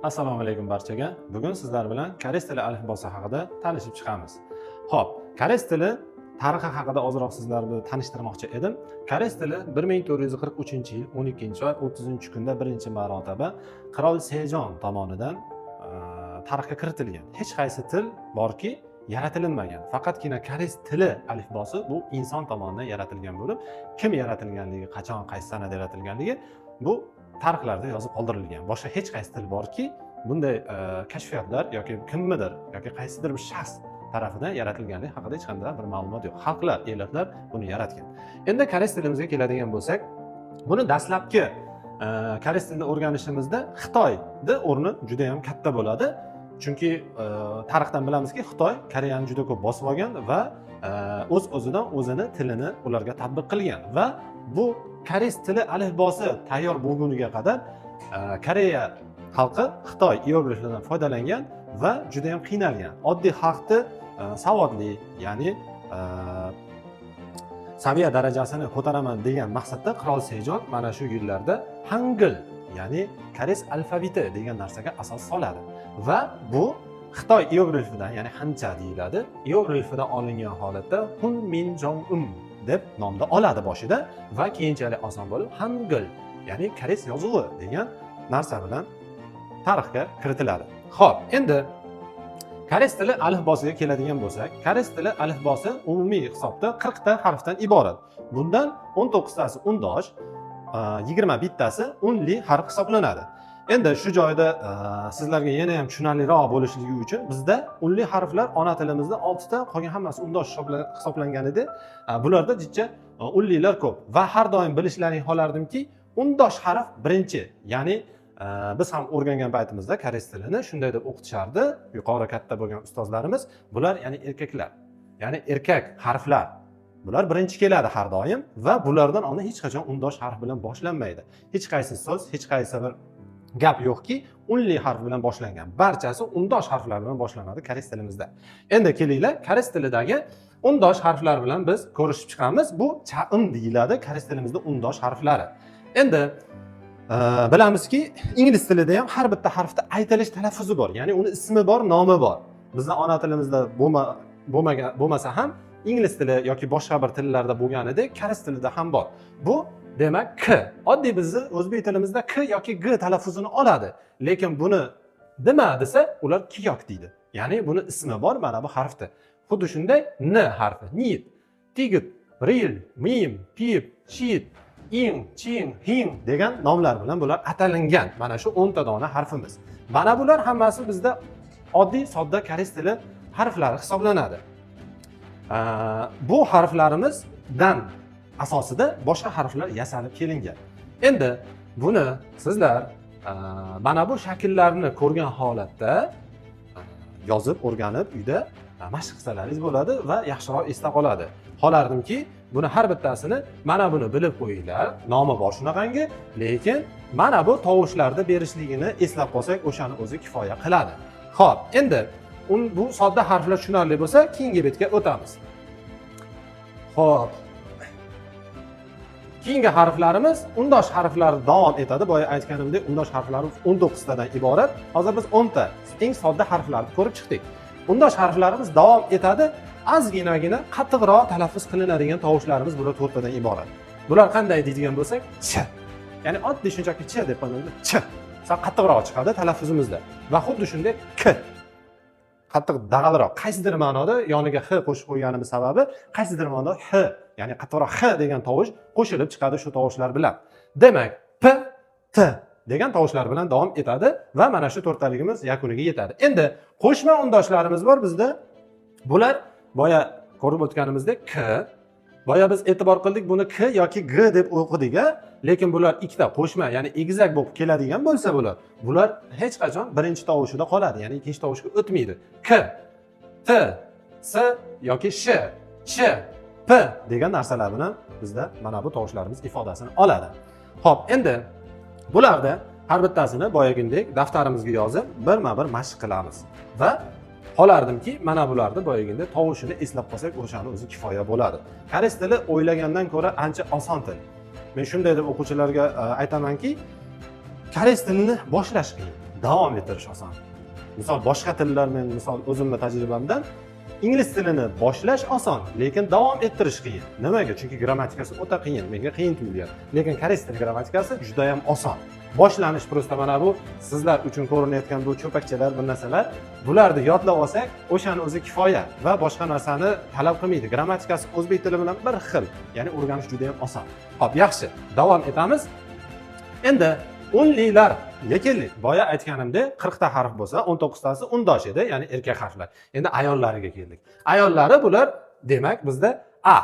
Assalomu alaykum barchaga. Bugun sizlar bilan koreys tili alifbosi haqida tanishib chiqamiz. Xo'p, koreys tili tarixi haqida ozroq sizlar bilan tanishtirmoqchi edim. Koreys tili 1443-yil 12-oy 30-kunda birinchi marotaba qirol Sejon tomonidan tarixga kiritilgan. Hech qaysi til borki, yaratilinmagan. Faqatgina koreys tili alifbosi bu inson tomonidan yaratilgan bo'lib, kim yaratilganligi, qachon, qaysi sanada yaratilganligi bu tarixlarda yozib qoldirilgan. Boshqa hech qaysi til borki, bunday kashfiyotlar yoki kimnidir yoki qaysidir bir shaxs tarafidan yaratilganligi haqida hech qanday bir ma'lumot yo'q. Xalqlar, elatlar buni yaratgan. Endi koreys tilimizga keladigan bo'lsak, buni dastlabki koreys tilini o'rganishimizda Xitoyni o'rni juda ham katta bo'ladi. Chunki tarixdan bilamizki, Xitoy Koreyani juda ko'p bosib olgan va o'z o'zidan o'zini tilini ularga tatbiq qilgan va bu koreys tili alifbosi tayyor bo'lguniga qadar Koreya xalqi Xitoy iyerogliflaridan foydalangan va juda ham qiynalgan. Oddiy xalqni savodli, ya'ni saviya darajasini ko'taraman degan maqsadda qirol Sejon mana shu yillarda Hangil, ya'ni koreys alfaviti degan narsaga asos soladi va bu Xitoy iyeroglifidan, ya'ni Hancha deyiladi, iyeroglifidan olingan holatda Hun Min Jong Um deb nomda oladi boshida va keyinchalik oson bo'lib Hangil, ya'ni koreys yozuvi degan narsa bilan tarixga kiritiladi. Xo'p, endi koreys tili alifbosiga keladigan bo'lsak, koreys tili alifbosi umumiy hisobda 40 ta harfdan iborat. Bundan 19 tasi undosh, 21 tasi unli harf hisoblanadi. Endi shu joyda sizlarga yana ham tushunarliroq bo'lishligi uchun bizda unli harflar ona tilimizda 6 ta, qolgan hammasi undosh hisoblangan edi. Bularda jicha unlilar ko'p va har doim bilishlaring xohlardimki, undosh harf birinchi, ya'ni biz ham o'rgangan paytimizda koreys tilini shunday deb o'qitishardi yuqori katta bo'lgan ustozlarimiz. Bular, ya'ni erkaklar, ya'ni erkak harflar, bular birinchi keladi har doim va bulardan oldin hech qachon undosh harf bilan boshlanmaydi. Hech qaysi so'z, hech qaysi bir gap yo'qki, unli harf bilan boshlangan. Barchasi undosh harflar bilan boshlanadi koreys tilimizda. Endi kelinglar, koreys tilidagi undosh harflar bilan biz ko'rishib chiqamiz. Bu chaim deyiladi koreys tilimizda undosh harflari. Endi bilamizki, ingliz tilida ham har bitta harfda aytilish talaffuzi bor, ya'ni uni ismi bor, nomi bor. Bizni ona tilimizda bo'lmagan bo'lmasa ham, ingliz tili yoki boshqa bir tillarda bo'lganidek, koreys tilida ham bor. Bu demak k. Oddiy bizni o'zbek tilimizda k yoki g talaffuzini oladi, lekin buni nima desa, ular kiyok deydi, ya'ni buni ismi bor mana bu harfni. Xuddi shunday n harfi nit, tigit, ril, mim, pip, shit, ing, ching, hing degan nomlar bilan bular atalingan. Mana shu 10 ta dona harfimiz, mana bular hammasi bizda oddiy sodda koreys tili harflari hisoblanadi. Bu harflarimizdan asosida boshqa harflar yasalib kelingan. Endi buni sizlar mana bu shakllarni ko'rgan holatda yozib o'rganib, uyda mashq qilsalaringiz bo'ladi va yaxshiroq esda qoladi. Xohlardimki, buni har bittasini, mana buni bilib qo'yinglar, nomi bor shunaqangi, lekin mana bu tovushlarni berishligini eslab qolsak, o'shani o'zi kifoya qiladi. Ho'p, endi bu sodda harflar tushunarli bo'lsa, keyingi betga o'tamiz. Ho'p, keyingi harflarimiz undosh harflar davom etadi. Boya aytganimdek, undosh harflarimiz 19 tadan iborat. Hozir biz 10 ta eng sodda harflarni ko'rib chiqdik. Undosh harflarimiz davom etadi. Ozginagina qattiqroq talaffuz qilinadigan tovushlarimiz, bular to'rttadan iborat. Bular qanday deydigan bo'lsak, ch, ya'ni oddiy shunchaki ch deb qo'ymaymiz, ch sal qattiqroq chiqadi talaffuzimizda va xuddi shunday k qattiq, dag'alroq, qaysidir ma'noda yoniga x qo'shib qo'yganimiz sababi qaysidir ma'noda h, ya'ni qattiqroq x degan tovush qo'shilib chiqadi shu tovushlar bilan. Demak, p, t degan tovushlar bilan davom etadi va mana shu to'rttaligimiz yakuniga yetadi. Endi qo'shma undoshlarimiz bor bizda. Bular boya ko'rib o'tganimizdek k. Boya biz e'tibor qildik, buni k yoki g deb o'qidik a, lekin bular ikkita qo'shma, ya'ni egizak bo'lib keladigan bo'lsa, bular hech qachon birinchi tovushida qoladi, ya'ni ikkinchi tovushga o'tmaydi. K, t, s yoki sh, ch, p degan narsalar bilan bizda mana bu tovushlarimiz ifodasini oladi. Ho'p, endi bularda har bittasini boyagindek daftarimizga yozib, birma bir mashq qilamiz va xohlardimki, mana bularni boyagindek tovushini eslab qolsak, o'shani o'zi kifoya bo'ladi. Koreys tili o'ylagandan ko'ra ancha oson til. Men shunday deb o'quvchilarga aytamanki, koreys tilini boshlash qiyin. Davom ettirish oson. Misol, boshqa tillar, men misol o'zimni tajribamdan, ingliz tilini boshlash oson, lekin davom ettirish qiyin. Nimaga? Chunki grammatikasi o'ta qiyin, menga qiyin tuyulgan. Lekin koreys tili grammatikasi judayam oson. Boshlanish просто mana bu sizlar uchun ko'rinayotgan bu cho'pakchalar, bir narsalar, bularni yodlab olsak, o'shani o'zi kifoya va boshqa narsani talab qilmaydi. Grammatikasi o'zbek tili bilan bir xil, ya'ni o'rganish juda yam oson. Ho'p, yaxshi, davom etamiz. Endi unlilarga keldik. Boya aytganimdek, 40 ta harf bo'lsa, 19 tasi undosh edi, ya'ni erkak harflar. Endi ayollariga keldik. Ayollari bular, demak, bizda a.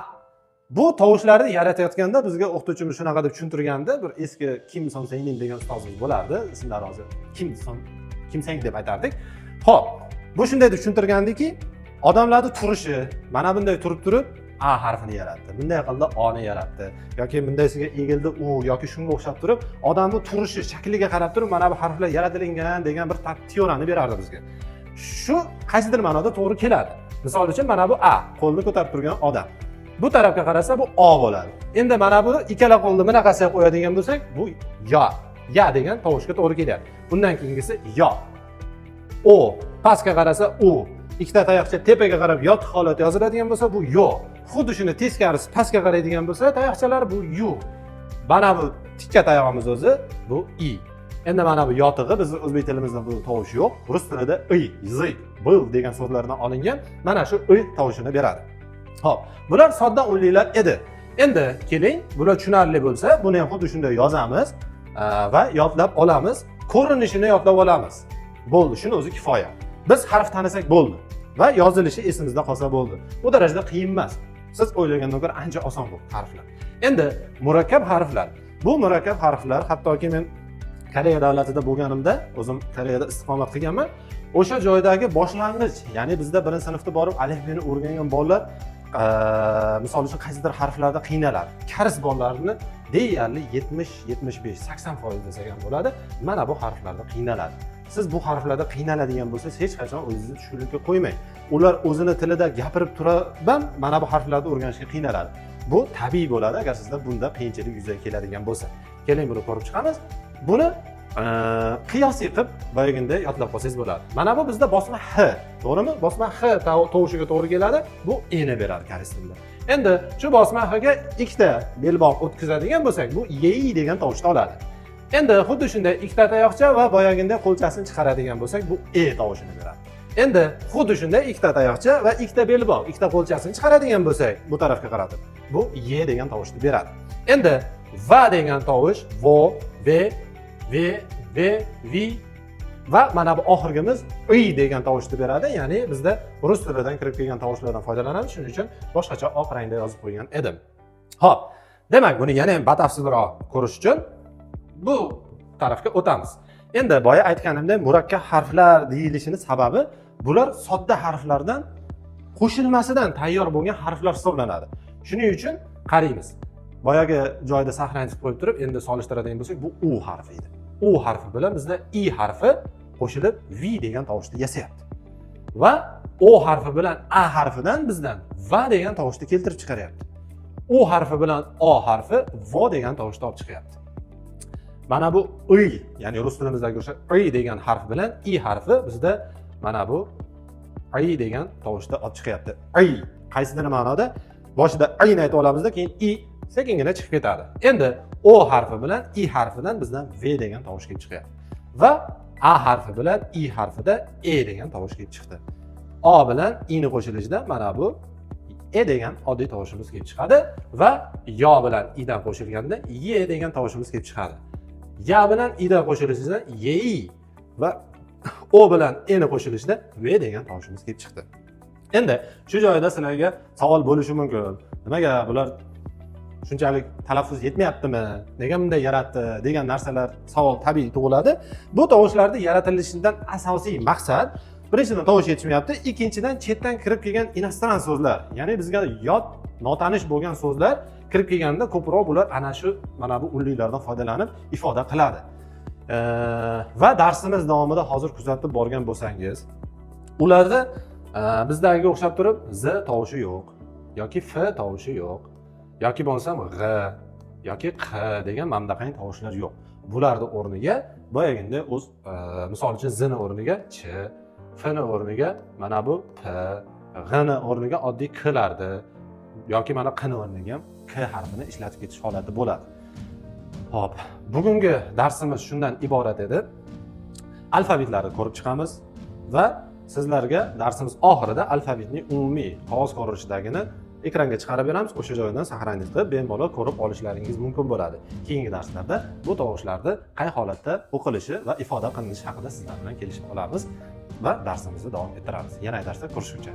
Bu tovushlarni yaratayotganda bizga o'qituvchimiz shunaqa deb tushuntirgandi. Bir eski Kim Son Seynin degan ustozimiz bo'lardi, ismlari hozir Kim Son Kim Seng deb aytardik. Ho'p, bu shunday deb tushuntirgandiki, odamlarni turishi mana bunday turib turib a harfini yaratdi, bunday qildi, oni yaratdi yoki bundaysiga egildi u yoki shunga o'xshab turib, odamni turishi shakliga qarab turib mana bu harflar yaratilingan degan bir teoriyani berardi bizga. Shu qaysidir ma'noda to'g'ri keladi. Misol uchun, mana bu a, qo'lni ko'tarib turgan odam, bu tarafga qarasa, bu o bo'ladi. Endi mana bu ikkala qo'lni bunaqasiga qo'yadigan bo'lsak, bu yo, ya degan tovushga to'g'ri kelyapti. Undan keyingisi yo, o, pastga qarasa u, ikkita tayoqcha tepaga qarab yotiq holatda yoziladigan bo'lsa, bu yo. Xuddi shuni teskarisi, pastga qaraydigan bo'lsa tayoqchalar, bu yu. Mana bu tikka tayog'imiz o'zi bu i. Endi mana bu yotig'i, bizni o'zbek tilimizda bu tovush yo'q, rus tilida ы, язык, был degan so'zlardan olingan, mana shu ы tovushini beradi. Ho'p, bular sodda unlilar edi. Endi keling, bular tushunarli bo'lsa, buni ham xuddi shunday yozamiz va yodlab olamiz, ko'rinishini yodlab olamiz, bo'ldi, shuni o'zi kifoya. Biz harf tanisak bo'ldi va yozilishi esimizda qolsa bo'ldi. U darajada qiyin emas, siz o'ylagandan ko'ra ancha oson bu harflar. Endi murakkab harflar. Bu murakkab harflar, hattoki men Koreya davlatida bo'lganimda, o'zim Koreyada istiqomat qilganman, o'sha joydagi boshlang'ich, ya'ni bizda birinchi sinfda borib alifbeni o'rgangan bolalar, misol uchun, qaysidir harflarda qiynaladi. Koreys bolalarini deyarli 70, 75, 80% desak ham bo'ladi, mana bu harflarda qiynaladi. Siz bu harflarda qiynaladigan bo'lsangiz, hech qachon o'zingizni tushkunlikka qo'ymang. Ular o'zini tilida gapirib turib ham mana bu harflarni o'rganishga qiynaladi. Bu tabiiy bo'ladi. Agar sizda bunda qiyinchilik yuzaga keladigan bo'lsa, keling, buni ko'rib chiqamiz. Buni qiyosiy qilib boyaginday yodlab qolsangiz bo'ladi. Mana bu bizda bosma h, to'g'rimi? Bosma h tovushiga to'g'ri keladi. Bu eni beradi koreys tilida. Endi shu bosma h ga ikkita belbog' o'tkazadigan bo'lsak, bu yei degan tovushni oladi. Endi xuddi shunday ikkita tayoqcha va boyaginday qo'lchasini chiqaradigan bo'lsak, bu e tovushini beradi. Endi xuddi shunday ikkita tayoqcha va ikkita belbog', ikkita qo'lchasini chiqaradigan bo'lsak bu tarafga qaratib, bu ye degan tovushni beradi. Endi va degan tovush vo, ve, ve, ve, vi va mana bu oxirgimiz ый degan tovushni beradi. Ya'ni bizda rus tilidan kirib kelgan tovushlardan foydalanamiz, shuning uchun boshqacha oq rangda yozib qo'ygan edim. Ho'p, demak, buni yana ham batafsilroq ko'rish uchun bu tarafga o'tamiz. Endi boya aytganimdek, murakkab harflar deyilishini sababi, bular sodda harflardan qo'shilmasidan tayyor bo'lgan harflar hisoblanadi. Shuning uchun qaraymiz. Boyagi joyda сохранить qilib qo'yib turib, endi solishtiradigan bo'lsak, bu u harfi edi. U harfi bilan bizda i harfi qo'shilib v degan tovushni yasayapti va o harfi bilan a harfidan bizdan va degan tovushni keltirib chiqaryapti. U harfi bilan o harfi vo degan tovushni olib chiqyapti. Mana bu ы, ya'ni rus tilimizdagi o'sha ы degan harf bilan i harfi bizda mana bu i degan tovushni olib chiqyapti. I qaysidir ma'noda boshida ini aytib olamizda, keyin i sekingina chiqib ketadi. Endi o harfi bilan i harfidan bizdan v degan tovush kelib chiqyapti va a harfi bilan i harfida e degan tovush kelib chiqdi. O bilan ini qo'shilishida mana bu e degan oddiy tovushimiz kelib chiqadi va yo bilan idan qo'shilganda ye degan tovushimiz kelib chiqadi. Ya bilan idan qo'shilishida yei va o bilan eni qo'shilishida v degan tovushimiz kelib chiqdi. Endi shu joyda sizlarga savol bo'lishi mumkin: nimaga bular shunchalik talaffuz yetmayaptimi, nega bunday yaratdi degan narsalar, savol tabiiy tug'iladi. Bu tovushlarni yaratilishidan asosiy maqsad, birinchidan, tovush yetishmayapti, ikkinchidan, chetdan kirib kelgan иностран so'zlar, ya'ni bizga yot, notanish bo'lgan so'zlar kirib kelganda, ko'proq bular ana shu mana bu unliklardan foydalanib ifoda qiladi. Va darsimiz davomida hozir kuzatib borgan bo'lsangiz, ularda bizdagiga o'xshab turib z tovushi yo'q yoki f tovushi yo'q yoki bo'lmasam g'j yoki q degan mana bunaqangi tovushlar yo'q. Bularni o'rniga boyagina o'z misol uchun z ni o'rniga ch, f ni o'rniga mana bu p, g'ni o'rniga oddiy klarni yoki mana qni o'rniga ham k harfini ishlatib ketish holati bo'ladi. Ho'p, bugungi darsimiz shundan iborat edi. Alfavitlarni ko'rib chiqamiz va sizlarga darsimiz oxirida alfavitning umumiy qog'oz ko'rinishidagini ekranga chiqarib beramiz. O'sha joydan сохранить qilib, bemalol ko'rib olishlaringiz mumkin bo'ladi. Keyingi darslarda bu tovushlarni qay holatda o'qilishi va ifoda qilinishi haqida sizlar bilan kelishib olamiz va darsimizni davom ettiramiz. Yana darsda ko'rishguncha.